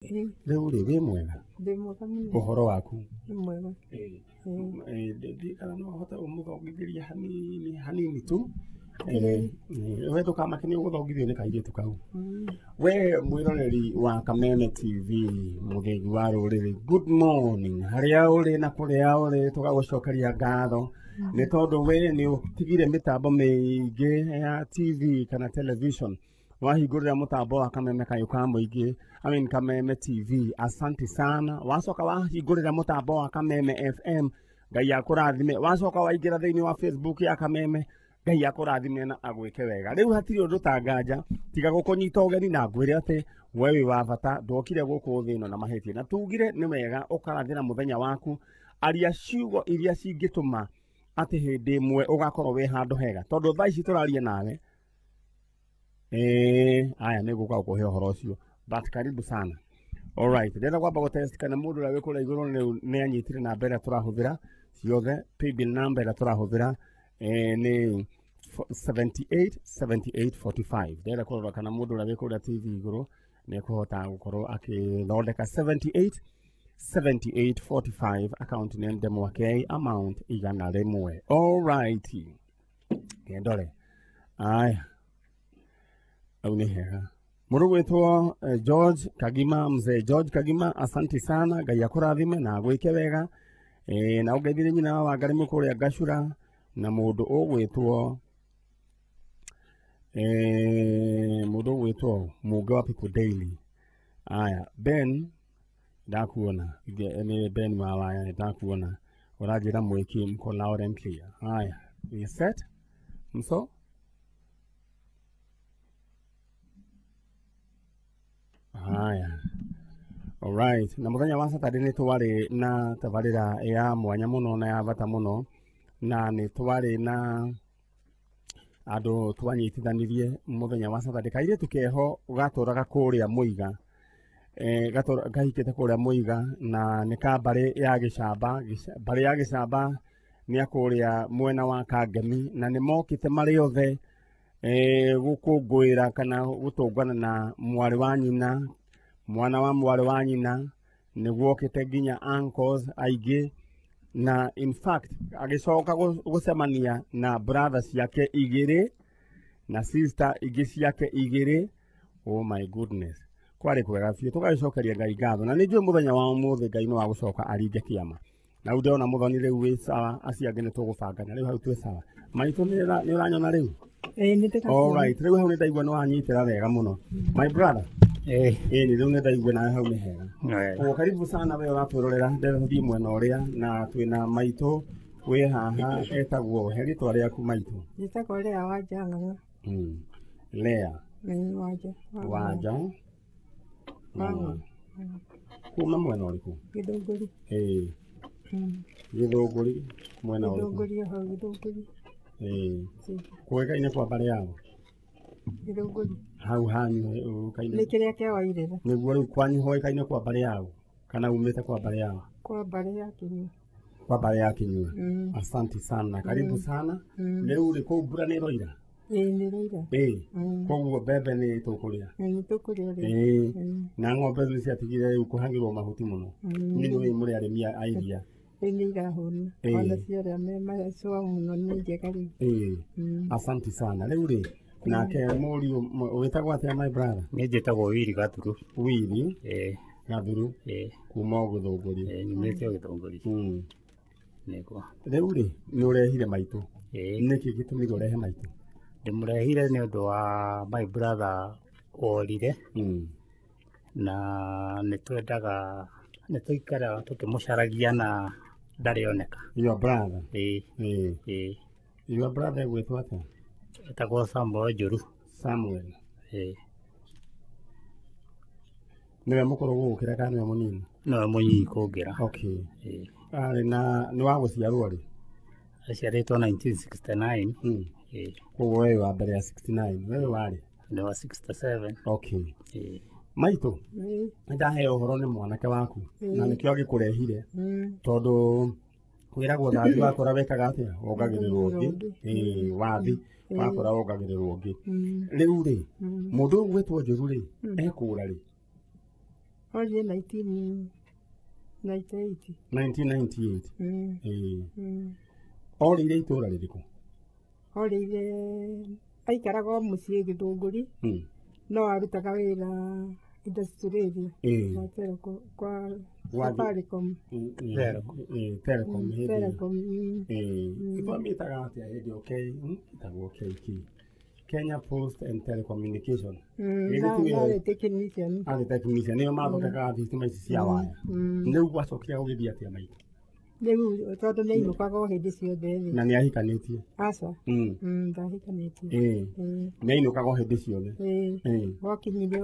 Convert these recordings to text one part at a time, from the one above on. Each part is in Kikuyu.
Rĩu rĩ, wĩ mwega? Ndĩ mwega mũno. Ũhoro waku? Nĩ mwega. Ndiũĩ kana no ũhote ũmũthongithĩrie hanini hanini tu. We ndũkamake nĩ ũgũthongithio nĩ kairĩtu kau. We mwĩroreri wa Kameme TV, mũthĩgi wa rũrĩrĩ, good morning. Harĩa ũrĩ na kũrĩa ũrĩ tũgagũcokeria ngatho nĩ tondũ we nĩ ũtigire mĩtambo mĩingĩ ya TV kana television Wahingũrĩra mũtambo wa Kameme kayũ ka mũingĩ, I mean Kameme TV, asante sana. Wacoka wahingũrĩra mũtambo wa Kameme FM, Ngai akũrathime. Wacoka waingĩra thĩinĩ wa Facebook ya Kameme, Ngai akũrathime na agwĩke wega. Rĩu hatirĩ ũndũ ta nganja, tiga gũkũnyita ũgeni na ngwĩre atĩ we wĩ wa bata, ndwokire gũkũ thĩ ĩno na mahĩtia. Na tugire nĩ wega ũkarathĩra mũthenya waku, aria ciugo iria cingĩtũma atĩ hĩndĩ ĩmwe ũgakorwo wĩ handũ hega. Tondũ thaa ici tũraria nawe, Aya nĩ ngũka gũkũhe ũhoro ũcio but karibu sana. Alright, ndĩrenda kwamba gũ test kana mũndũ ũrĩa wĩ kũrĩa igũrũ nĩ anyitire namba ĩrĩa tũrahũthĩra ciothe, paybill number ĩrĩa tũrahũthĩra nĩ 78 78 45. Ndĩrenda kũrora kana mũndũ ũrĩa wĩ kũrĩa TV igũrũ nĩ ekũhota gũkorwo akĩthondeka 78 78 45 account name Ndemwa amount 100. Alright. Kendore. Aya. Au nĩ hega. Mũrũ gwĩtwo George Kagima, mzee George Kagima, asanti sana, Ngai akũrathime na agwĩke wega. Na ũngeithĩrie nyina wa Wangarĩ kũrĩa Ngacura na mũndũ ũgwĩtwo mũndũ ũgwĩtwo Mũnge wa People Daily. Aya, Ben ndakuona nĩ Ben wa Waya nĩ ndakuona ũranjĩra mwĩki mko loud and clear. Haya, we set mso haya. Alright, na mũthenya wa Saturday nĩ twarĩ na tabarĩra ya mwanya mũno na ya bata mũno, na nĩ twarĩ na andũ twanyitithanirie mũthenya wa Saturday. Kairĩtu keho gatũraga kũrĩa Mũiga, kahikĩte kũrĩa Mũiga na nĩ ka mbarĩ ya Gĩcamba. Mbarĩ ya Gĩcamba nĩ a kũrĩa mwena wa Kangemi, na nĩ mokĩte marĩ othe gũkũngũĩra kana gũtũngana na mwarĩ wa nyina, mwana wa mwarĩ wa nyina, nĩ gwokĩte nginya uncles aingĩ, na in fact agĩcoka gũcemania na brother ciake igĩrĩ na sister ingĩ ciake igĩrĩ. Oh my goodness, kwarĩ kwega biũ, tũgagĩcokeria Ngai ngatho, na nĩ njũĩ mũthenya wa ũmũthĩ Ngai nĩ wa gũcoka aringe kĩama. Na rĩu ndĩrona mũthoni rĩu wĩ sawa, acio angĩ nĩ tũgũbanga, na rĩu hau twĩ sawa. Maitũ nĩ ũranyona rĩu? Ĩĩ nĩ ndĩrakuona. All right, rĩu hau nĩ ndaigua nĩ wanyitĩra wega mũno. My brother. Ĩĩ nĩ rĩu nĩ ndaigua nawe hau nĩ hega. Ũguo karibu sana we ũratwĩrorera, ndĩrenda tũthiĩ mwena ũrĩa na twĩna maitũ wĩ haha etagwo, he rĩtwa rĩaku maitũ. Njĩtagwo Lea Wanja Ng'ang'a. Lea Ĩĩ Wanja. Wanja Ng'ang'a. Kuma mwena ũrĩkũ? Gĩthũngũri. Ĩĩ. Gĩthũngũri mwena ũrĩkũ? Gĩthũngũri o hau Gĩthũngũri. Ĩĩ. Kũĩkaine kwa mbarĩ yao? Gĩthũngũri. Hau hanyu ũkaine. Nĩ kĩrĩa kĩa Wairĩra. Nĩguo rĩu kwanyu hoĩkaine kwa mbarĩ yao kana umĩte kwa mbarĩ yao? Kwa mbarĩ ya Kĩnyua. Kwa mbarĩ ya Kĩnyua. Asante sana. Karibu sana. Rĩu rĩ kũu mbura nĩ ĩroira? Ĩĩ nĩ ĩroira. Ĩĩ. Koguo mbembe nĩ tũkũrĩa. Nĩ tũkũrĩa rĩu. Ĩĩ. Na ng'ombe rĩu ciatigire rĩu kũhagĩrwo mahuti mũno. Inyuĩ nĩ mũrĩ arĩmi a iria. Rĩu nĩ irahũna. Ona ciarĩa me macũa mũno nĩ njega rĩu. Ĩĩ. Asante sana. Rĩu rĩ, nake mũriũ wĩtagwo atĩa my brother? Niĩ njĩtagwo Willy Gathuru. Willy Ĩĩ. Gathuru. Ĩĩ. Kuma o Gĩthũngũri. Ĩĩ nyumĩte o Gĩthũngũri. Nĩguo. Rĩu rĩ, nĩ ũrehire maitũ. Ĩĩ. Nĩkĩ gĩtũmire ũrehe maitũ? Ndĩmũrehire nĩ ũndũ wa my brother worire na nĩ twendaga nĩ tũikaraga tũkĩmũcaragia na ndarĩ oneka. Your brother? Ĩĩ. Ĩĩ. Ĩĩ. Your brother egwĩtwo atĩa? Etagwo Samuel Njũru. Samuel. Ĩĩ. Nĩwe mũkũrũ gũgũkĩra kana nĩwe mũnini? Nĩwe mũnyinyi kũngĩra. Okay. Ĩĩ. Arĩ na nĩ wa gũciarwo rĩ? Aciarĩtwo 1969. Ĩĩ. Koguo we wa mbere ya 69, we warĩ? Nĩ wa 67. Okay. Ĩĩ. Maitũ, nĩ ndaheo ũhoro nĩ mwanake waku na nĩkĩo agĩkũrehire tondũ wĩragwo thathi wakũra wekaga atĩa? Wongagĩrĩrwo ũngĩ. Ĩĩ, wathi wakũra wongagĩrĩrwo ũngĩ. Rĩu rĩ, mũndũ ũyũ ũgwĩtwo Njũru rĩ, ekũra rĩ? Orire 1998. 1998. Mm. Ĩĩ. Mm. Orĩire itũra rĩrĩkũ? Orĩire aikaraga o mũciĩ Gĩthũngũri, no arutaga wĩra industrial area Ĩĩ. kwa kwa Gwa thi- Safaricom. Telecom. Ĩĩ, Telecom hĩndĩ ĩyo. Telecom. Ĩĩ. Twamĩtaga atĩa hĩndĩ ĩyo? Ĩtagwo KK, Kenya Post and Telecommunication. Githĩ ti wĩra- Narĩ technician. Arĩ technician, nĩo mathondekaga thitima ici cia waya. Rĩu gwacokire gũgĩthiĩ atĩa, maitũ? Rĩu tondũ nĩ ainũkaga o hĩndĩ ciothe rĩ. Na nĩ ahikanĩtie? Aca. Ndahikanĩtie. Ĩĩ. Ĩĩ. Nĩ ainũkaga o hĩndĩ ciothe? Ĩĩ. Ĩĩ. Gwakinyire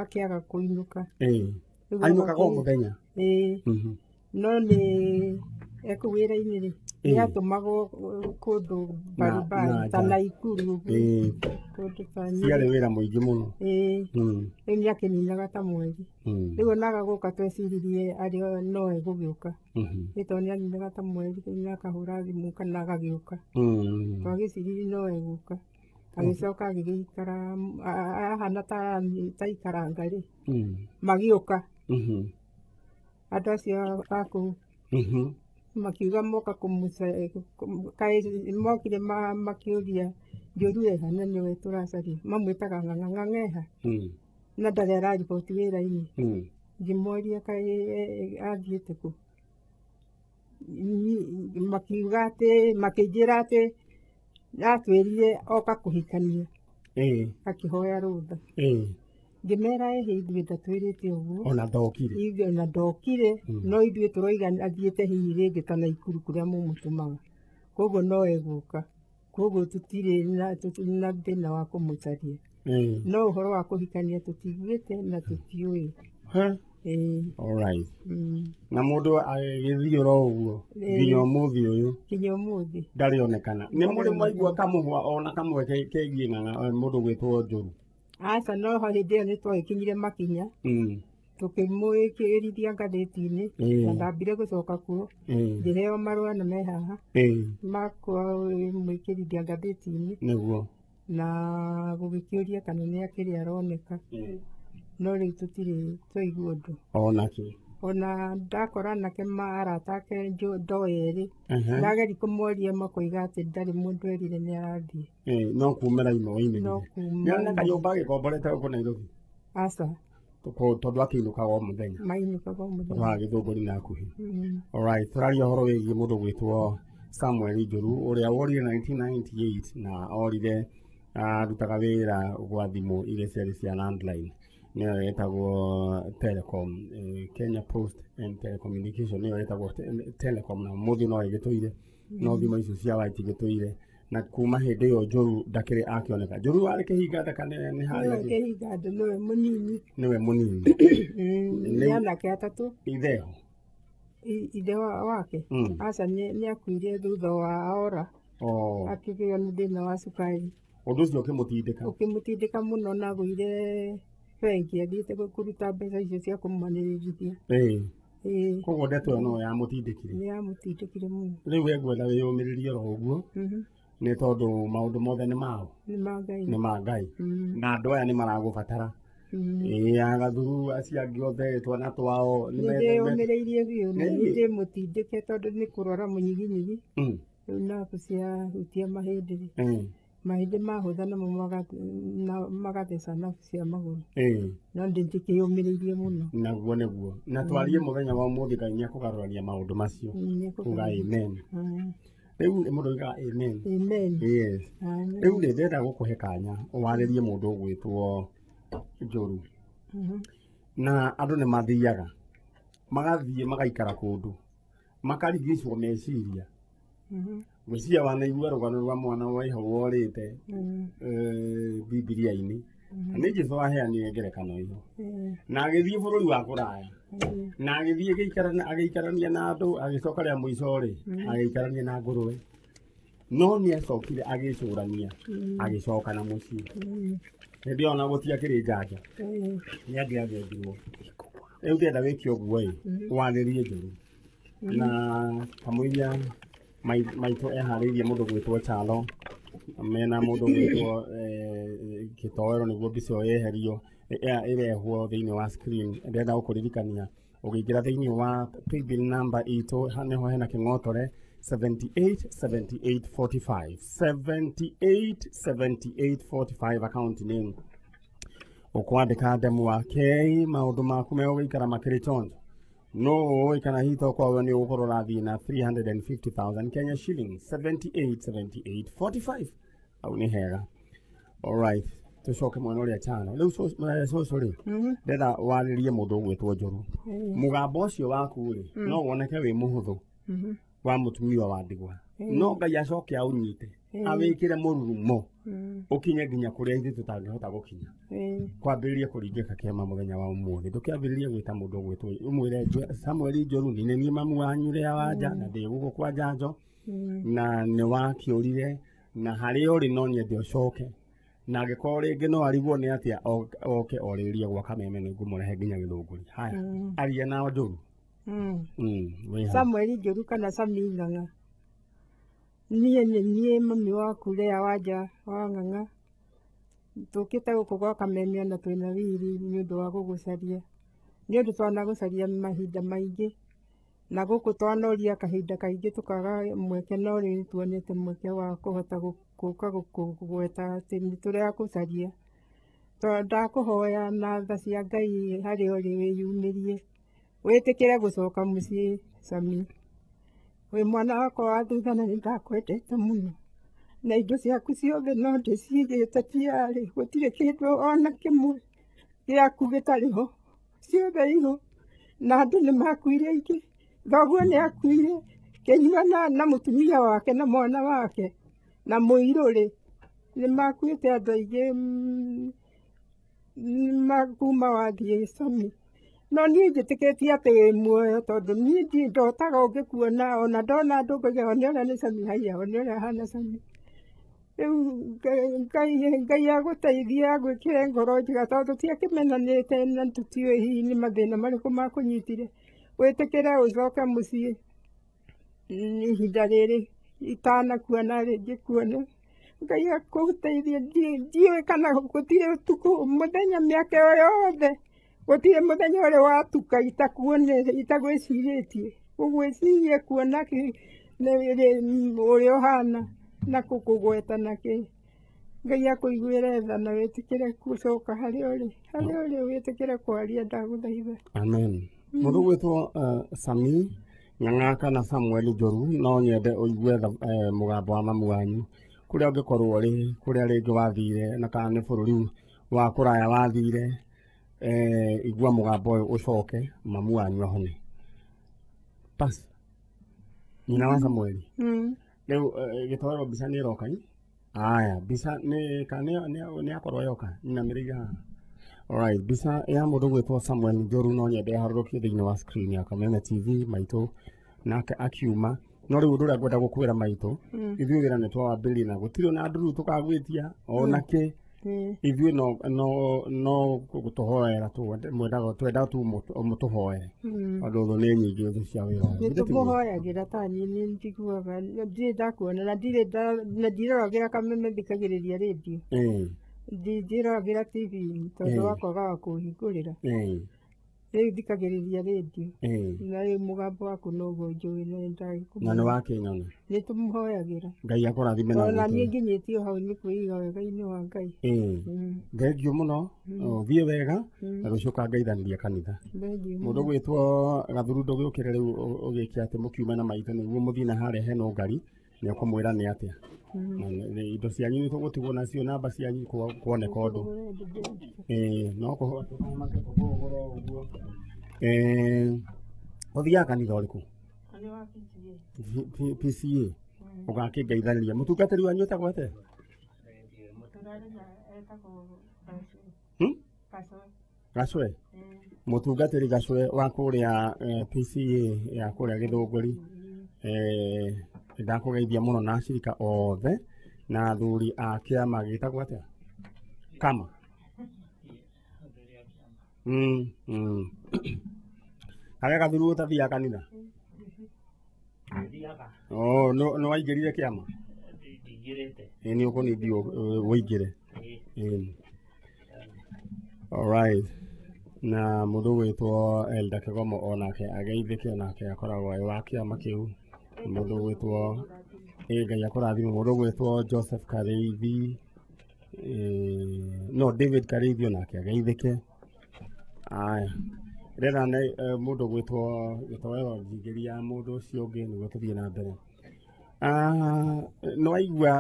akĩaga kũinũka. Ĩĩ. Rĩu Ainũkaga o mũthenya? Ĩĩ. No nĩ ekũu wĩra-inĩ rĩ, Ĩĩ. nĩ atũmagwo kũndũ mbalimbali na ta nja. Naikuru ũguo, Ĩĩ. kũndũ ta Ciarĩ wĩra mũingĩ mũno. Ĩĩ. Rĩu nĩ akĩninaga ta mweri. Rĩu onaga gũka tweciririe arĩ no egũgĩũka. Nĩ tondũ nĩ aninaga ta mweri, rĩu nĩ akahũra thimũ kana agagĩũka. Twagĩciririe no egũka. Agĩcoka agĩgĩikara ahana ta taikaranga rĩ, magĩũka andũ acio a kũu, makiuga moka kaĩ mokire makĩũria Njũru eha, na nĩwe tũracaria, mamwĩtaga Ng'ang'a. Ng'ang'a eha? Na ndarĩ arariboti wĩra-inĩ. Ngĩmoria kaĩ athiĩte kũ? Makiuga atĩ, makĩnjĩra atĩ atwĩrire oka kũhikania, akĩhoya rũtha. Ngĩmera ĩhĩ, ithuĩ ndatwĩrĩte ũguo. Ona ndokire. Ithuĩ ona ndokire. No ithuĩ tũroiga athiĩte hihi rĩngĩ ta Naikuru kũrĩa mũmũtũmaga, koguo no egũka, koguo tũtirĩ na thĩna wa kũmũcaria. No ũhoro wa kũhikania tũtiguĩte na tũtiũĩ. He. Ĩĩ. Alright. Na mũndũ agĩgĩthiĩ oro ũguo nginya ũmũthĩ ũyũ? Nginya ũmũthĩ. Ndarĩ onekana. Nĩ mũrĩ mwaigua kamũhwa ona kamwe kegiĩ Ng'ang'a, mũndũ gwĩtwo Njũru? Aca, no ho hĩndĩ ĩyo nĩ twagĩkinyire makinya, tũkĩmwĩkĩrithia ngathĩti-inĩ. Na ndambire gũcoka kuo, ngĩheo marũa na me haha makwĩmwĩkĩrithia ngathĩti-inĩ. Nĩguo. Na gũgĩkĩũria kana nĩ akĩrĩ aroneka, no rĩu tũtirĩ twaigua ũndũ. Onakĩ? Ona ndakora anake ma arata ake ndoĩ erĩ, ndageri kũmoria makoiga atĩ ndarĩ mũndũ erire nĩ arathiĩ. Ĩĩ, no kumĩra ime woimĩrire. No kuma. Nĩarĩ kanyũmba agĩkomborete gũkũ Nairobi? Aca. Tondũ akĩinũkaga o mũthenya. Mainũkaga o mũthenya. Tondũ Gĩthũngũri na hakuhĩ. Alright, tũraria ũhoro wĩgiĩ mũndũ gwĩtwo Samuel Njũru ũrĩa worire 1998, na orire arutaga wĩra gwa thimũ iria ciarĩ cia landline, nĩyo ĩtagwo Telecom, Kenya Post and Telecommunication, nĩyo ĩtagwo Telecom, na ũmũthĩ no ĩgĩtũire, no thimũ icio cia waya itigĩtũire. Na kuma hĩndĩ ĩyo Njũru ndakĩrĩ akĩoneka. Njũru arĩ kĩhinga ndaka nĩ Nĩwe harĩa? Kĩhinga ndũ, nĩwe mũnini. Nĩwe mũnini. Nĩ anake atatũ. Itheho? Ithe wake? Aca, nĩ akuire thutha wa ora. Oh. Akĩgĩo nĩ thĩna wa cukari. Ũndũ ũcio ũkĩmũtindĩka? Ũkĩmũtindĩka mũno, na agũire bengi athiĩte kũruta mbeca icio cia kũmwanĩrĩrithia. Ĩĩ. Koguo ndeto ĩyo no yamũtindĩkire? Nĩ yamũtindĩkire mũno. Rĩu we ngwenda wĩyũmĩrĩrie oro ũguo, nĩ tondũ maũndũ mothe nĩ mao. Nĩ ma Ngai. Nĩ ma Ngai. Na andũ aya nĩ maragũbatara. Ĩĩ, agathuru acio angĩ othe, twana twao nĩ Nĩ ndĩyũmĩrĩirie biũ na Ĩĩ. nĩ ndĩmũtindĩke tondũ nĩ kũrwara mũnyiginyigi. Rĩu nabu ciahutia mahĩndĩ rĩ, mahĩndĩ mahũtha namo magatheca nabu cia magũrũ. No ndĩkĩyũmĩrĩirie mũno. Naguo nĩguo na twarie mũthenya wa ũmũthĩ, Ngai nĩ akũgarũrania maũndũ macio. Nĩekũgarũra. Uga amen. Rĩu mũndũ oigaga amen. Amen. Yes. Amen. Rĩu rĩ, ndĩrenda gũkũhe kanya warĩrie mũndũ ũgwĩtwo Njũru. Na andũ nĩ mathiaga magathiĩ magaikara kũndũ makarigicwo meciria. Ngwĩciria wanaigua rũgano rwa mwana wa iho worĩte Bibilia-inĩ. Na nĩ Jesu waheanire ngerekano ĩyo. Na agĩthiĩ bũrũri wa kũraya, na agĩthiĩ agĩikarania na andũ, agĩcoka rĩa mũico rĩ, agĩikarania na ngũrũwe, no nĩ acokire agĩcũrania, agĩcoka na mũciĩ. Hĩndĩ ĩyo ona gũtiakĩrĩ njanja, nĩ angĩathĩnjirwo. Rĩu ndĩrenda wĩke ũguo ĩ, warĩrie Njũru, na kamũiria maitũ eharĩirie mũndũ gwĩtwo Chalo mena mũndũ gwĩtwo Gĩtoero nĩguo mbica ĩyo yeherio. Ĩrehwo thĩinĩ wa screen. Ndĩrenda gũkũririkania ũgĩingĩra thĩinĩ wa paybill number itũ nĩho hena kĩng'otore 78 78 45, 78 78 45, account name ũkwandĩka ndemu wa K. Maũndũ maku megũgĩikara makĩrĩ chonjo. No ũĩ kana hihi tokorwo nĩ ũgũkorwo ũrathiĩ na 350,000 Kenya shillings. 78 78 45, hau nĩ hega. Alright, tũcoke mwena ũrĩa chano rĩu. Cũcũ rĩ, ndĩrenda warĩrie mũndũ ũgwĩtwo Njũru. Mũgambo ũcio waku rĩ, no woneke wĩ mũhũthũ wa mũtumia wa ndigwa, no Ngai acoke aũnyite, awĩkĩre mũrurumo, ũkinye nginya kũrĩa ithuĩ tũtangĩhota gũkinya. Kwambĩrĩria kũringĩka kĩama mũthenya wa ũmũthĩ, ndũkĩambĩrĩrie gwĩta mũndũ ũgwĩtwo, ũmwĩre Samuel Njũru, nĩ niĩ mamu wanyu rĩa wanja na ndĩ gũkũ kwa njanjo na nĩ wakĩũrire na harĩa ũrĩ no nyende ũcoke, na angĩkorwo rĩngĩ no arigwo nĩ atĩa oke orĩrie gwa Kameme, nĩ ngũmũrehe nginya Gĩthũngũri. Haya, aria na Njũru. Wĩ hau. Samuel Njũru kana Sami Ng'ang'a, niĩ nĩ niĩ mami waku Lea Wanja wa Ng'ang'a. Tũkĩte gũkũ gwa Kameme na twĩna riri nĩ ũndũ wa gũgũcaria, nĩ ũndũ twanagũcaria mahinda maingĩ na gũkũ twanoria kahinda kaingĩ tũkaga mweke, no rĩu nĩ tuonete mweke wa kũhota gũka gũkũgweta atĩ nĩ tũragũcaria. Ndakũhoya na tha cia Ngai harĩa ũrĩ wĩyumĩrie, wĩtĩkĩre gũcoka mũciĩ. Sami, wĩ mwana wakwa wa thutha na nĩ ndakwendete mũno, na indo ciaku ciothe no ndĩcigĩte tiarĩ, gũtirĩ kĩndũ ona kĩmwe gĩaku gĩtarĩ ho, ciothe iho. Na andũ nĩ makuire aingĩ, thoguo nĩ akuire Kĩnyua na mũtumia wake na mwana wake na mũirũrĩ, nĩ makuĩte andũ aingĩ kuma wathiĩ, Sami. No niĩ njĩtĩkĩtie atĩ wĩ muoyo, tondũ niĩ ndirĩ ndotaga ũngĩkuona, ona ndona andũ ngoiga, "One ũrĩa nĩ Sami, haiya, one ũrĩa ahana Sami." Rĩu Ngai agũteithie, agwĩkĩre ngoro njega, tondũ tũtiakĩmenanĩte na tũtiũĩ hihi nĩ mathĩna marĩkũ makũnyitire. Wĩtĩkĩre ũcoke mũciĩ ihinda rĩrĩ itanakua na rĩngĩ kuone. Ngai agũteithie. Ndiũĩ kana gũtirĩ ũtukũ mũthenya, mĩaka ĩyo yothe gũtirĩ mũthenya ũrĩ watuka itakuonete, itagwĩcirĩtie, gũgwĩciria, kuona ũrĩa ũhana na gũkũgweta na kĩ. Ngai akũiguĩre tha na wĩtĩkĩre gũcoka harĩa ũrĩ, harĩa ũrĩ wĩtĩkĩre kwaria, ndagũthaitha. Amen. Mũndũ gwĩtwo Sami Ng'ang'a kana Samuel Njoru, no nyende ũigue mũgambo wa mamu wanyu kũrĩa ũngĩkorwo ũrĩ, kũrĩa rĩngĩ wathire na kana nĩ bũrũri wa kũraya wathire. Igua mũgambo ũyũ ũcoke, mamu wanyu ahone. Bas, nyina wa Samuel. Rĩu gĩtoero mbica nĩ ĩroka ĩ? Aya, mbica nĩ ka nĩ akorwo yoka nyinamĩrĩire haha. Alright, mbica ya mũndũ gwĩtwo Samuel Njoru no nyende harũrũkio thĩinĩ wa screen ya Kameme TV, maitũ nake akiuma. No rĩu ũndũ ũrĩa ngwenda gũkwĩra maitũ, ithuĩ wĩra nĩ twawambĩrĩria na gũtirĩ ona nduru tũkagwĩtia ona kĩ. Ithuĩ no gũtũhoera mwendaga, twendaga tu mũtũhoere, tondũ thũ nĩ nyingĩ, thũ cia wĩra ũyũ. Nĩ Githĩ tiguo? Tũmũhoyagĩra. Ta niĩ nĩ njiguaga ndirĩ ndakuona na ndirĩ na ndiroragĩra Kameme, thikagĩrĩria rĩndiũ. Ndiroragĩra TV tondũ wa kwaga wa kũhingũrĩra. Rĩu thikagĩrĩria rĩndiũ. Na rĩu mũgambo waku noguo njũĩ na nĩ Na nĩ wakĩnyona. Nĩ tũmũhoyagĩra. Ngai akũrathime na Ona niĩ gũtũũra. nginyĩtio hau nĩ kwĩiga wega-inĩ wa Ngai. Thengiũ mũno, ũthiĩ wega na rũciũ ũkangeithanĩria kanitha. Thengiũ. Mũndũ gwĩtwo Gathuru, ndũgĩũkĩre rĩu ũgĩke atĩ mũkiume na maitũ nĩguo mũthiĩ na harĩa hena ũngari, nĩ ũkũmwĩra nĩ atĩa. Na indo cianyu nĩ tũgũtigwo nacio, namba cianyu kuoneka ũndũ. Ĩĩ, no kũhota tũkũgũra ũguo. Ũthiaga kanitha ũrĩkũ? Nĩ wa PCA. PCA ũgakĩngeithanĩria mũtungatĩri wanyu etagwo atĩa? Tũrarĩ na etagwo Gacwe. Gacwe. Gacwe, mũtungatĩri Gacwe wa kũrĩa PCA ya kũrĩa Gĩthũngũri. Ndakũgeithia mũno na acirika othe na athuri a kĩama gĩtagwo atĩa, kama. Harĩa Gathuru ũtathiaga kanitha? Oh, nĩ waingĩrire kĩama? Ndingĩrĩte. Ĩ, nĩ ũkũnindi ũingĩre. Ĩĩ. Alright. Na mũndũ ũgwĩtwo Elda Kĩgomo onake ageithĩke, onake akoragwo e wa kĩama kĩu. Mũndũ ũgwĩtwo, ĩ Ngai akũrathime. Mũndũ ũgwĩtwo Joseph Karĩithi, no David Karĩithi onake ageithĩke. Aya, ndĩrenda mũndũ ũgwĩtwo gĩtoero njingĩria mũndũ ũcio ũngĩ nĩguo tũthiĩ na mbere. Ah, nĩ waigua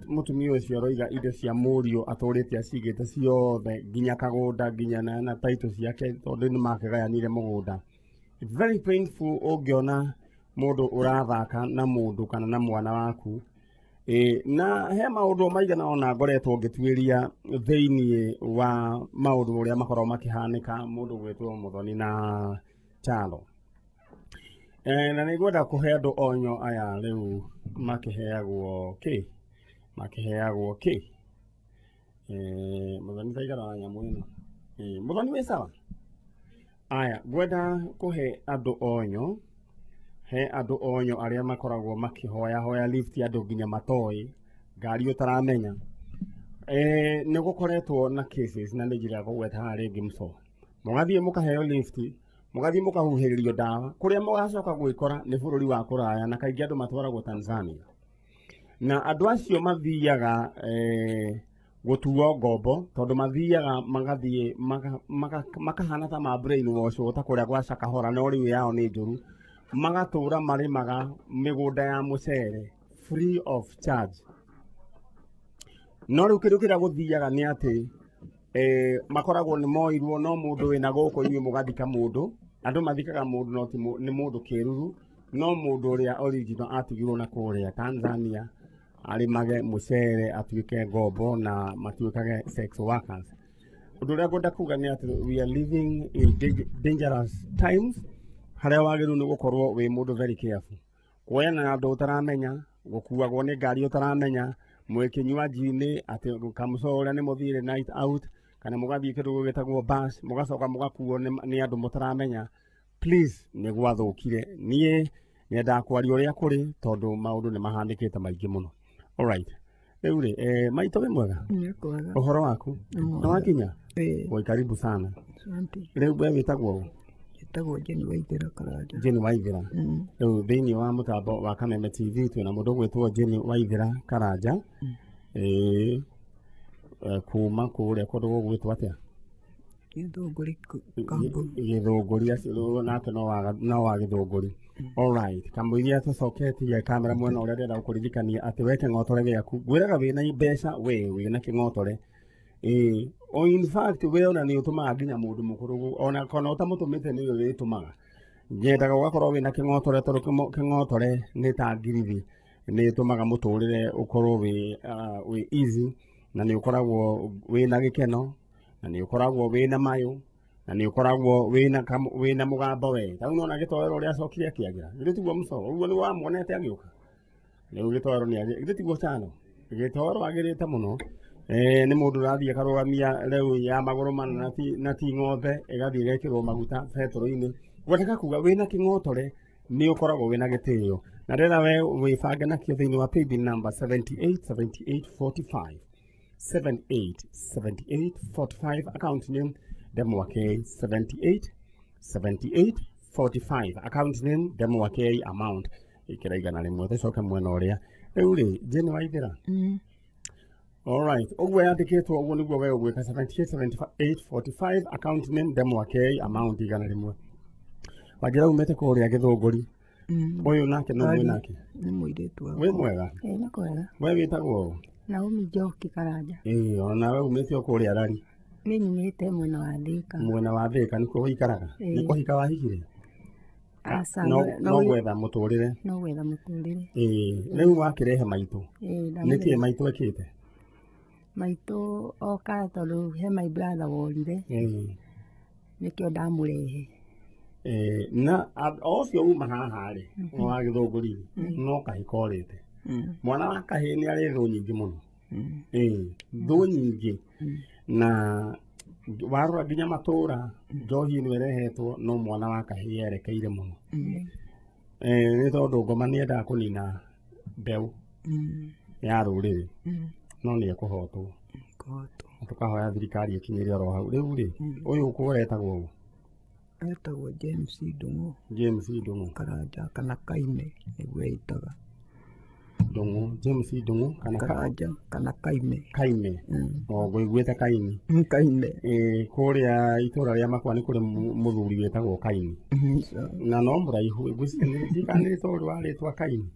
mũtumia ũcio aroiga indo cia mũriũ atũrĩte acigĩte ciothe nginya kagũnda nginya na taitũ ciake tondũ nĩ makĩgayanire mũgũnda. It's very painful ũngĩona mũndũ ũrathaka na mũndũ kana na mwana waku. Ĩ, na he maũndũ maigana ona ngoretwo ngĩtuĩria thĩiniĩ wa maũndũ ũrĩa makoragwo makĩhanĩka mũndũ gwĩtwo Mũthoni na Kyalo. Na nĩ ngwenda kũhe andũ onyo aya rĩu makĩheagwo kĩ? Makĩheagwo kĩ? Mũthoni ta ikara na nyamũ ĩno. Mũthoni wĩ sawa? Aya, ngwenda kũhe andũ onyo, he andũ onyo arĩa makoragwo makĩhoya hoya lift andũ nginya matoĩ, ngari ũtaramenya. Nĩ gũkoretwo na cases na nĩ njĩra ya kũgweta haha rĩngĩ mũco. Mũgathiĩ mũkaheo lift, mũgathiĩ mũkahuhĩrĩrio ndawa, kũrĩa mũgacoka gwĩkora nĩ bũrũri wa kũraya na kaingĩ andũ matwaragwo Tanzania. Na andũ acio mathiaga gũtuo ngombo tondũ mathiaga magathiĩ makahana ta ma brain wash ta kũrĩa gwa Shakahola no rĩu yao nĩ njũru, magatũra marĩmaga mĩgũnda ya mũcere free of charge. No rĩu kĩndũ kĩrĩa gũthiaga nĩ atĩ makoragwo nĩ moirwo no mũndũ wĩna gũkũ inyuĩ mũgathika mũndũ, andũ mathikaga mũndũ no ti nĩ mũndũ kĩruru, no mũndũ ũrĩa original atigirwo na kũrĩa Tanzania arĩmage mũcere atuĩke ngombo na matuĩkage sex workers. Ũndũ ũrĩa ngwenda kuga nĩ atĩ we are living in dangerous times harĩa wagĩrĩirwo nĩ gũkorwo wĩ mũndũ very careful. Kuoyana na andũ ũtaramenya, gũkuagwo nĩ ngari ũtaramenya, mwĩ kĩnywanji-inĩ atĩ kamũco ũrĩa nĩ mũthire night out kana mũgathiĩ kĩndũ gĩtagwo bus mũgacoka mũgakuo nĩ andũ mũtaramenya. Please, nĩ gwathũkire. Niĩ nyendaga kwaria ũrĩa kũrĩ tondũ maũndũ nĩ mahanĩkĩte maingĩ mũno. Alright. Rĩu rĩ, maitũ wĩ mwega? Nĩ kwega. Ũhoro waku? Nĩ mwega. Nĩ wakinya? Ĩĩ. Oi, karibu sana. Asante. Rĩu we wĩtagwo ũ? Njĩtagwo Jane Waithera Karanja. Jane Waithera. Rĩu thĩinĩ wa mũtambo wa Kameme TV twĩna mũndũ ũgwĩtwo Jane Waithera Karanja. Ĩĩ. Kuma kũrĩa kũndũ gũgwĩtwo atĩa? Gĩthũngũri Kamburu. Gĩthũngũri acio nake no wa Gĩthũngũri. Alright, kamũiria tũcoketie kamera mwena ũrĩa ndĩrenda gũkũririkania atĩ we kĩng'otore gĩaku ngwĩraga wĩna mbeca we wĩna kĩng'otore. Ĩĩ, o in fact we ona nĩ ũtũmaga nginya mũndũ mũkũrũ ona kana ũtamũtũmĩte nĩwe wĩtũmaga. Nyendaga ũgakorwo wĩna kĩng'otore tondũ kĩng'otore nĩ ta ngirithi, nĩ ĩtũmaga mũtũrĩre ũkorwo wĩ easy na nĩ ũkoragwo wĩna gĩkeno na nĩ ũkoragwo wĩna mayũ na nĩ ũkoragwo wĩna mũgambo we. Ta rĩu nĩwona gĩtoero ũrĩa acokire akĩagĩra, githĩ tiguo mũcoro ũguo nĩ wamuonete agĩũka? Rĩu gĩtoero nĩ agĩ-, githĩ tiguo Chano? Gĩtoero agĩrĩte mũno. Nĩ mũndũ ũrathiĩ akarũgamia rĩu ya magũrũ mana na ti ng'ombe ĩgathiĩ ĩgekĩrwo maguta betũrũ-inĩ. Ngwendaga kuga wĩna kĩng'otore nĩ ũkoragwo wĩna gĩtĩo. Na rĩrĩa we wĩbange nakĩo thĩinĩ wa paybill number 78 78 45. 78 78 45 account name Ndemwakei 78 78 45 account name Ndemwakei amount ikĩra 100 tũcoke mwena ũrĩa rĩu rĩ Jane Waithera. Alright, ũguo yandĩkĩtwo ũguo nĩguo we ũgwĩka 78 78 45 account name Ndemwakei amount 100. Wanjĩra umĩte kũrĩa Gĩthũngũri. Ũyũ nake no mwĩ nake? Nĩ mũirĩtu wakwa. Wĩ mwega? Ĩĩ nĩ kwega. We wĩtagwo ũ? Naomi Njoki Karanja. Ĩĩ, ona we umĩte o kũrĩa Rari. Niĩ nyumĩte mwena wa Thĩka. Mwena wa Thĩka nĩkuo ũikaraga? Ĩĩ. Nĩ kũhika wahikire? Aca, No gwetha mũtũrĩre. No gwetha mũtũrĩre. Ĩĩ, rĩu wakĩrehe maitũ. Ĩĩ, Nĩkĩ maitũ ekĩte? Maitũ oka tondũ he my brother worire. Ĩĩ. Nĩkĩo ndamũrehe. Na o ũcio uma haha rĩ, wa Gĩthũngũri rĩ, no kahĩ korĩte. Mwana wa kahĩ nĩ arĩ thũ nyingĩ mũno. Ĩĩ, thũ nyingĩ. Na warora nginya matũra, njohi ĩno ĩrehetwo no mwana wa kahĩ yerekeire mũno. Nĩ tondũ ngoma nĩ yendaga kũnina mbeũ ya rũrĩrĩ, no nĩ ekũhotwo. Kũhotwo. Na tũkahoya thirikari ĩkinyĩre oro hau. Rĩu rĩ, ũyũ ũkũgũra etagwo ũ? Etagwo James Ndung'u. James Ndung'u. Karanja kana Kaime nĩguo eĩtaga. Ndung'u, James Ndung'u kana Karanja kana Kaime. Kaime. O ngũiguĩte Kaini. Kaime. Ĩĩ kũrĩa itũra rĩa Makwa nĩ kũrĩ mũthuri wĩtagwo Kaini. Na no mũraihu, ngwĩciria ndiũĩ kana nĩ tondũ wa rĩtwa Kaini.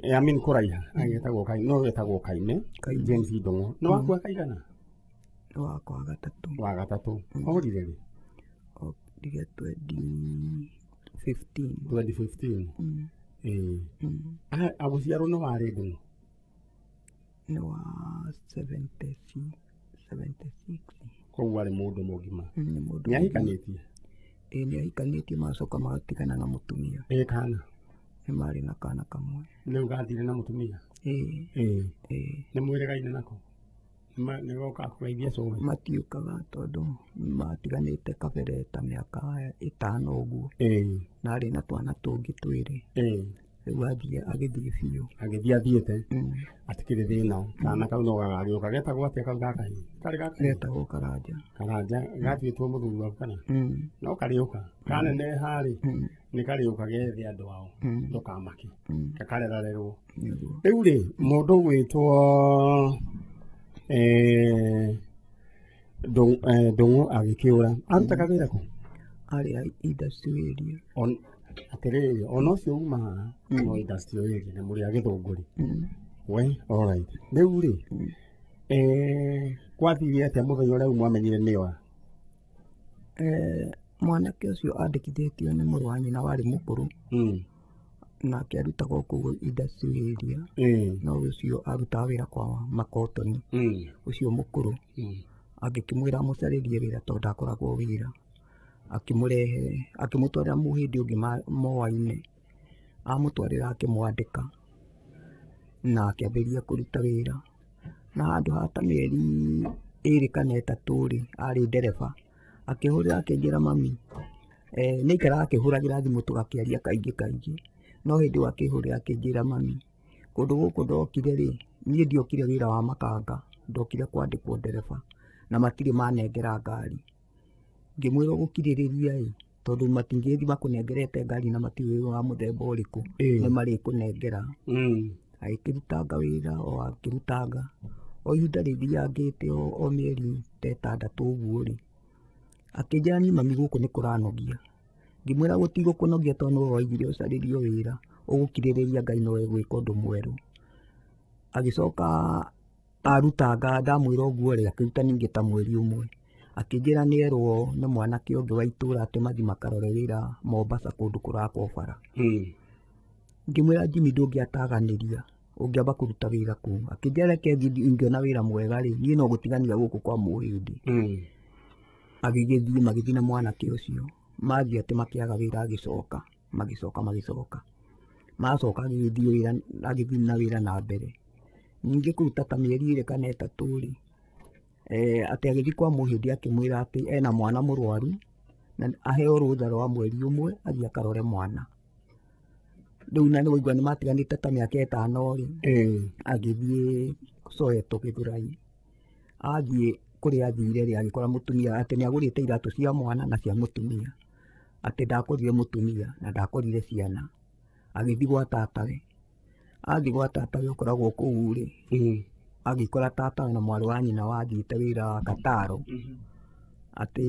I mean kũraiha, agĩtagwo Kaini, no wetagwo Kaime, James Ndung'u. Nĩ waku wa kaigana? Nĩ wakwa wa gatatũ. Wa gatatũ. Orire rĩ? Orire 2015. 2015. Ĩĩ. Agũciarwo nĩ warĩ Ndung'u? Nĩ wa 76. 76. Koguo arĩ mũndũ mũgima. Nĩ mũndũ Nĩ ahikanĩtie? Ĩĩ nĩ ahikanĩtie magacoka magatigana na mũtumia. Ĩ kana? Nĩ marĩ na kana kamwe. Rĩu gathire na mũtumia? Ĩĩ. Ĩĩ. Ĩĩ. Nĩ mwĩrĩgaine nako? Nĩ gokaga kũgeithia cũwe? Matiũkaga tondũ matiganĩte kabere ta mĩaka ĩtano ũguo. Ĩĩ. Na arĩ na twana tũngĩ twĩrĩ. Ĩĩ. Rĩu athiĩ agĩthiĩ biũ. Agĩthiĩ athiĩte? Atikĩrĩ thĩna. Kana kau no gagagĩũka. Getagwo atĩa kau ga kahĩĩ? Karĩ ga kahĩĩ? Getagwo Karanja. Karanja, gatuĩtwo mũthuri waku kana? No karĩũka. Kaneneha rĩ, nĩ karĩũka gethe andũ ao. Ndũkamake. Gakarerarerwo. Rĩu rĩ, mũndũ ũgwĩtwo Ndung'u agĩkĩũra. Arutaga wĩra kũ? Arĩ industrial area. Atĩrĩrĩ, ona ũcio uma haha, no industrial area na mũrĩ a Gĩthũngũri. We, alright. Rĩu rĩ, gwathire atĩa mũthenya ũrĩa mwamenyire nĩ ora? Mwanake ũcio andĩkithĩtio nĩ mũrũ wa nyina warĩ mũkũrũ. Nake arutaga o kũu industrial area. No ũcio arutaga wĩra kwa makotoni. Ũcio mũkũrũ. Agĩkĩmwĩra amũcarĩrie wĩra tondũ ndakoragwo wĩra. Akĩmũrehe, akĩmũtwarĩra mũhĩndĩ ũngĩ moaine. Amũtwarĩra akĩmwandĩka na akĩambĩrĩria kũruta wĩra. Na handũ ha ta mĩeri ĩrĩ kana ĩtatũ rĩ, arĩ ndereba. Akĩhũrĩra akĩnjĩra mami, nĩ aikaraga akĩhũragĩra thimũ tũgakĩaria kaingĩ kaingĩ. No hĩndĩ ĩyo akĩhũrĩra akĩnjĩra mami, kũndũ gũkũ ndokire rĩ, niĩ ndiokire wĩra wa makanga, ndokire kwandĩkwo ndereba na matirĩ manengera ngari. Ngĩmwĩra ũgũkirĩrĩria ĩ, tondũ matingĩthiĩ makũnengerete ngari na matiũĩ wa mũthemba ũrĩkũ, nĩ marĩkũnengera. Agĩkĩrutanga wĩra o akĩrutanga, o ihinda rĩthiangĩte o mĩeri ta ĩtandatũ ũguo rĩ, akĩnjĩra niĩ mami gũkũ nĩ kũranogia. Ngĩmwĩra gũtigũkũnogia tondũ nĩwe waigire ũcarĩrio wĩra, ũgũkirĩrĩria Ngai no egwĩka ũndũ mwerũ. Agĩcoka arutanga ndamwĩra ũguo rĩ, akĩruta ningĩ ta mweri ũmwe. Akĩnjĩra nĩ erwo nĩ mwanake ũngĩ wa itũra atĩ mathiĩ makarore wĩra Mombasa kũndũ kũrakwo bara. Ngĩmwĩra Jimmy ndũngĩataganĩria, ũngĩamba kũruta wĩra kũu. Akĩnjĩra reke thiĩ ingĩona wĩra mwega rĩ, niĩ no gũtigania gũkũ kwa mũhĩndĩ. Agĩgĩthiĩ magĩthiĩ na mwanake ũcio. Mathiĩ atĩ makĩaga wĩra agĩcoka, magĩcoka magĩcoka. Macoka agĩgĩthiĩ wĩra, agĩthiĩ na wĩra na mbere. Ningĩ kũruta ta mĩeri ĩrĩ kana ĩtatũ rĩ, atĩ agĩthiĩ kwa mũhĩndĩ akĩmwĩra atĩ ena mwana mũrwaru na aheo rũtha rwa mweri ũmwe athiĩ akarore mwana. Rĩu na nĩ waigua nĩ matiganĩte ta mĩaka ĩtano rĩ, agĩthiĩ Soweto Gĩthũrai. Athiĩ kũrĩa athire rĩ, agĩkora mũtumia atĩ nĩ agũrĩte iratũ cia mwana na cia mũtumia. Atĩ ndakorire mũtumia na ndakorire ciana. Agĩthiĩ gwa tatawe. Athiĩ gwa tatawe ũkoragwo kũu rĩ, agĩkora tatawe na mwarĩ wa nyina wathiĩte wĩra Kataro. Atĩ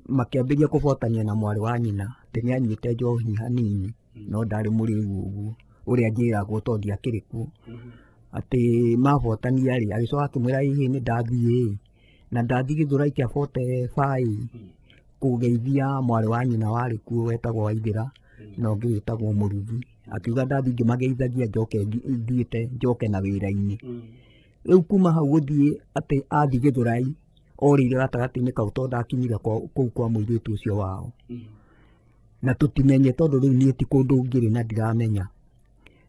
makĩambĩrĩria kũbotania na mwarĩ wa nyina atĩ nĩ anyuĩte njohi hanini no ndarĩ mũrĩu ũguo ũrĩa njĩragwo tondũ ndiakĩrĩ kuo. Atĩ mabotania rĩ, agĩcoka akĩmwĩra ĩhĩ nĩ ndathiĩ ĩ, na ndathiĩ Gĩthũrai kĩa 45 kũgeithia mwarĩ wa nyina warĩ kuo wetagwo Waithĩra na ũngĩ wĩtagwo Mũrugi. Akiuga ndathiĩ ngĩmageithagia njoke thiĩte njoke na wĩra-inĩ. Rĩu kuma hau gũthiĩ atĩ athiĩ Gĩthũrai orĩire gatagatĩ-inĩ kau tondũ ndakinyire kũu kwa mũirĩtu ũcio wao. Na tũtimenye tondũ rĩu niĩ ti kũndũ ngĩrĩ na ndiramenya.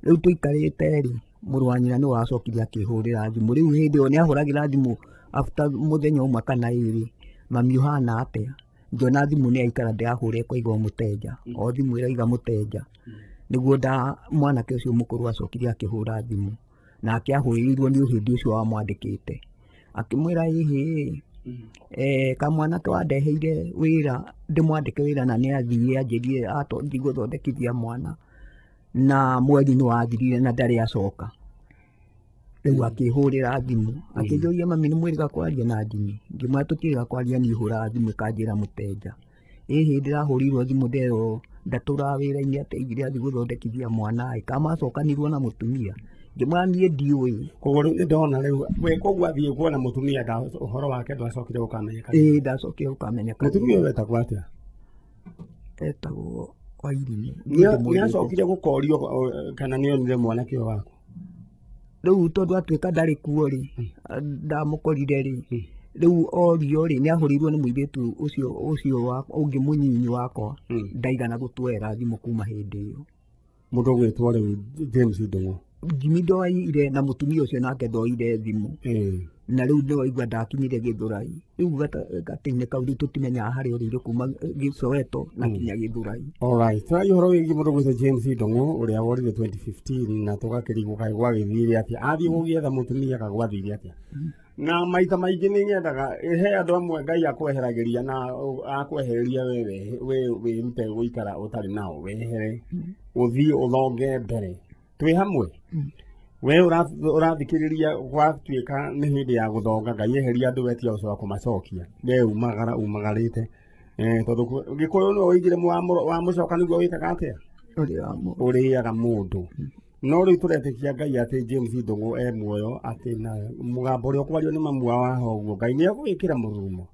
Rĩu tũikarĩte rĩ, mũrũ wa nyina nĩwe wacokire akĩhũrĩra thimũ. Rĩu hĩndĩ ĩyo nĩ ahũragĩra thimũ after mũthenya ũmwe kana ĩrĩ, mami ũhana atĩa? Ngĩona thimũ nĩ yaikara ndĩrahũra ĩkoiga o mũteja, o thimũ ĩroiga mũteja. Nĩguo mwanake ũcio mũkũrũ acokire akĩhũra thimũ, nake ahũrĩirwo nĩ ũhĩndĩ ũcio wamwandĩkĩte. Akĩmwĩra ĩhĩ kamwana ke wandeheire wĩra ndĩmwandĩke wĩra na nĩ athiĩ anjĩrire athiĩ gũthondekithia mwana na mweri nĩ wathirire na ndarĩ acoka. Rĩu akĩhũrĩra thimũ akĩnjũria mami nĩ mwĩrĩga kwaria na Jimmy? Ngĩmwĩra tũtiĩrĩga kwaria niĩ hũraga thimũ ĩkanjĩra mũteja. Ĩhĩ ndĩrahũrĩirwo thimũ nderwo ndatũraga wĩra-inĩ atĩ aigire athiĩ gũthondekithia mwana ĩ, kana macokanirwo na mũtumia. Ngĩmwĩra niĩ ndiũĩ. Koguo rĩu nĩ ndona rĩu we koguo athiĩ kuona mũtumia ũhoro wake ndwacokire gũkamenyeka. Ĩĩ ndacokire gũkamenyeka. Mũtumia ũyũ etagwo atĩa? Etagwo Wairimũ. Nĩ acokire gũkorio kana nĩ onire mwanake ũyũ waku? Rĩu tondũ atuĩka ndarĩ kuo rĩ, ndamũkorire rĩ, rĩu orio rĩ, nĩ ahũrĩirwo nĩ mũirĩtu ũcio ũcio ũngĩ mũnyinyi wakwa, ndaigana gũtwera thimũ kuma hĩndĩ ĩyo. Mũndũ ũgwĩtwo rĩu James Ndung'u. Jimmy ndoire na mũtumia ũcio nake ndoire thimũ. Na rĩu nĩ waigua ndakinyire Gĩthũrai. Rĩu gatagatĩ-inĩ kau rĩu tũtimenyaga harĩa ũrĩire kuma Soweto na kinya Gĩthũrai. Alright, tũraria ũhoro wĩgiĩ mũndũ ũgwĩtwo James Ndung'u ũrĩa worire 2015 na tũgakĩrigwo kaĩ gwagĩthire atĩa, athiĩ gũgĩetha mũtumia ka gwathire atĩa. Na maita maingĩ nĩ nyendaga he andũ amwe Ngai akweheragĩria na akwehereria we wĩrute gũikara ũtarĩ nao, wehere ũthiĩ ũthonge mbere. Twĩ hamwe? We ũrathikĩrĩria gwatuĩka nĩ hĩndĩ ya gũthonga Ngai eheria andũ wetia ũcoka kũmacokia. We umagara umagarĩte. Tondũ Gĩkũyũ nĩwe woigire wamũcoka nĩguo wĩkaga atĩa? Ũrĩaga mũndũ. No rĩu tũretĩkia Ngai atĩ James Ndung'u e muoyo, atĩ na mũgambo ũrĩa ũkwario nĩ mamu wa haha ũguo, Ngai nĩ egũgĩkĩra mũrurumo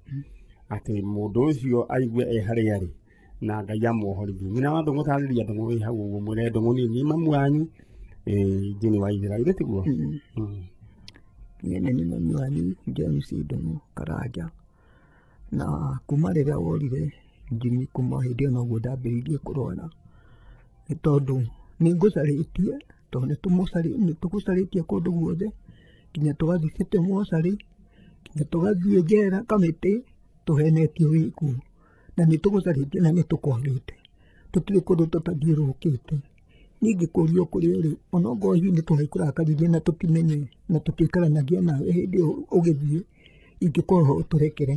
atĩ mũndũ ũcio aigue e harĩa arĩ na Ngai amuohorithie. Nyina wa Ndung'u tarĩria Ndung'u wĩ hau ũguo mwĩre Ndung'u niĩ nĩ mamu wanyu, Jane Waithera, githĩ tiguo? Niĩ nĩ niĩ mami wanyu James Ndung'u Karanja, na kuma rĩrĩa worire Jimmy kuma hĩndĩ ĩyo noguo ndambĩrĩirie kũrwara, nĩ tondũ nĩ ngũcarĩtie, tondũ nĩ tũgũcarĩtie kũndũ guothe, nginya tũgathiĩ city mortuary, nginya tũgathiĩ njera Kamĩtĩ, tũhenetio wĩ kuo, na nĩ tũgũcarĩtie na nĩ tũkwagĩte, tũtirĩ kũndũ tũtathiũrũrũkĩte. Niĩ ingĩkũria o kũrĩa ũrĩ, onokorwo hihi nĩ twagĩkũrakaririe na tũtimenye na tũtiaikaranagia nawe hĩndĩ ĩyo ũgĩthiĩ, ingĩkũhoya ũtũrekere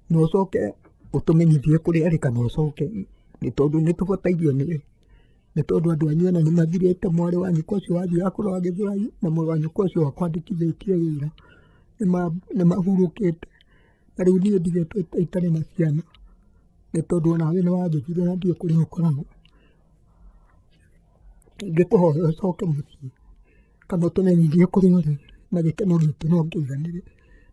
na ũcoke ũtũmenyithie kũrĩa arĩ kana ũcoke, nĩ tondũ nĩ tũbatairio nĩwe, nĩ tondũ andũ anyu ona nĩ mathirĩte, mwarĩ wa nyũkwa ũcio wathiaga kũrora Gĩthũrai na mũrũ wa nyũkwa ũcio wakwandĩkithĩtie wĩra nĩ mahurũkĩte, na rĩu niĩ ndigĩtwo itarĩ na ciana, nĩ tondũ onawe nĩ wanjĩtire na ndiũĩ kũrĩa ũkoragwo. Ingĩkũhoya ũcoke mũciĩ kana ũtũmenyithie kũrĩa ũrĩ na gĩkeno gitũ no kĩiganĩre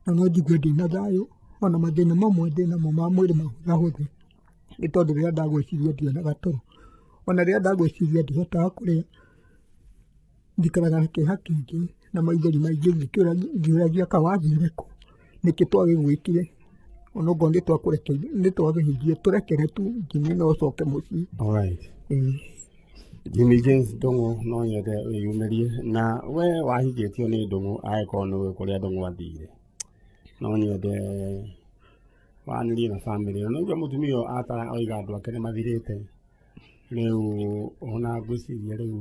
na no njigue ndĩna thayũ ona mathĩna mamwe ndĩnamo ma mwĩrĩ mahũthahũthe nĩ tondũ rĩrĩa ndagwĩciria ndionaga toro, ona rĩrĩa ndagwĩciria ndihotaga kũrĩa, njikaraga na kĩeha kĩingĩ na maithori maingĩ ngĩũragia kaĩ wathire kũ, nĩkĩ twagĩgwĩkire, onokorwo nĩ twakũrekeire nĩ twagĩhirie tũrekere tu nginya no ũcoke mũciĩ. Alright. Ĩĩ. Jimmy James Ndung'u no nyende wĩyumĩrie na we wahikĩtio nĩ Ndung'u angĩkorwo nĩ ũĩ kũrĩa Ndung'u athire no nyende wanĩrie na bamĩrĩ ĩyo. Nĩũigua mũtumia ũyũ atara oiga andũ ake nĩ mathirĩte rĩu ona ngwĩciria rĩu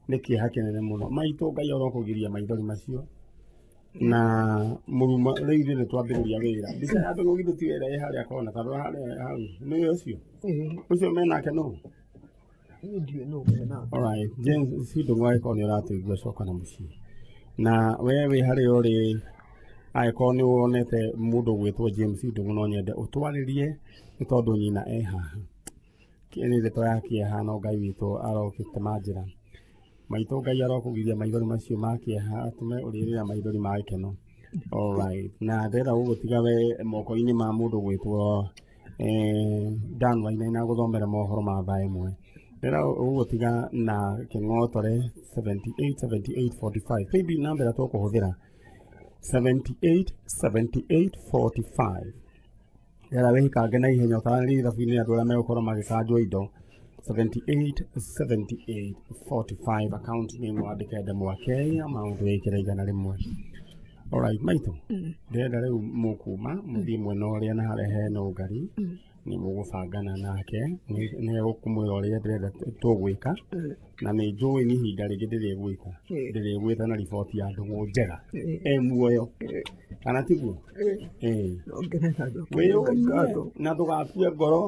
nĩ kĩeha kĩnene mũno. Maitũ Ngai arokũgiria maithori macio na mũruma rĩu ithuĩ nĩ twambĩrĩria wĩra. Mbica ya Ndung'u githĩ ti wĩra ĩ harĩa kona ta rora harĩa hau nĩwe ũcio? Ũcio menake nũ? Alright, James si Ndung'u angĩkorwo nĩ ũratũigua coka na mũciĩ. Na we wĩ harĩa ũrĩ angĩkorwo nĩ wonete mũndũ ũgwĩtwo James Ndung'u no nyende ũtwarĩrie nĩ tondũ nyina e haha. Nĩ ndeto ya kĩeha no Ngai witũ arokĩtema njĩra. Maitũ Ngai arokũgiria maithori macio ma kĩeha atũme ũrĩrĩra maithori ma gĩkeno. Alright, na ndĩrenda gũgũtiga we moko-inĩ ma mũndũ ũgwĩtwo Dan Wainaina gũthomera mohoro ma thaa ĩmwe. Ndĩrenda gũgũtiga na kĩng'otore 78 78 45. Paybill namba ĩrĩa tũkũhũthĩra 78 78 45. Ndĩrenda wĩkange na ihenya ũtaranĩrie ithabu-inĩ andũ arĩa megũkorwo magĩkanjwo indo 78 78 45 account name wandĩke ndemwa K amount wĩkĩre 100. Alright, maitũ ndĩrenda rĩu mũkuma mũthiĩ mwena ũrĩa na harĩa hena ũngari. Nĩ mũgũbangana nake, nĩ egũkũmwĩra ũrĩa ndĩrenda tũgwĩka, na nĩ njũĩ nĩ ihinda rĩngĩ ndĩrĩgwĩta, ndĩrĩgwĩta na riboti ya ndũgũ njega e muoyo, kana tiguo? Ĩĩ. Nongerera njokerie Ngai Wĩyũmie ngatho. na ndũgakue ngoro,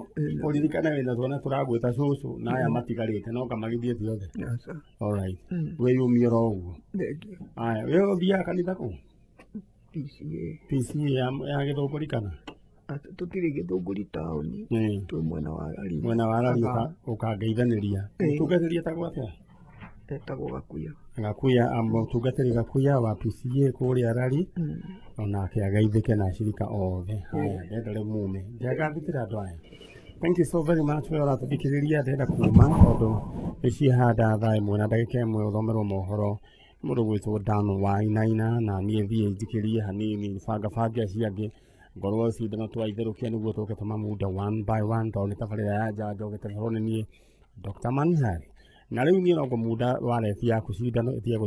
ũririkane wĩna twana tũragwĩta cũcũ na aya matigarĩte no kamagithiĩte othe. Aca. Alright. Wĩyũmie oro ũguo. Thengiũ. Aya, we ũthiaga kanitha kũ? PCA. PCA ya Gĩthũngũri kana? Aca, tũtirĩ Gĩthũngũri taũni, twĩ mwena wa Rari. Mwena wa Rari ũkangeithanĩria. Mũtungatĩri etagwo atĩa? Etagwo Gakuya. Gakuya, mũtungatĩri Gakuya wa PCA kũrĩa Rari, onake ageithĩke na acirika othe. Haya, ndenda rĩu mume. Ndiagathikĩra andũ aya. Thank you so very much we ũratũthikĩrĩria, ndĩrenda kuma tondũ nĩ ciahanda thaa 1 na ndagĩka 1 ũthomerwo mohoro mũndũ gwĩtwo Dan Wainaina, na niĩ thiĩ njikĩrie hanini bangabange acio angĩ ngorwo cindano twaitherũkia nĩguo tũke tũmamunda one by one, tondũ nĩ tabarĩra ya njanjo gĩteberwo nĩ niĩ Dr. Manihari, na rĩu niĩ no ngũmunda wareti yaku cindano ĩtige.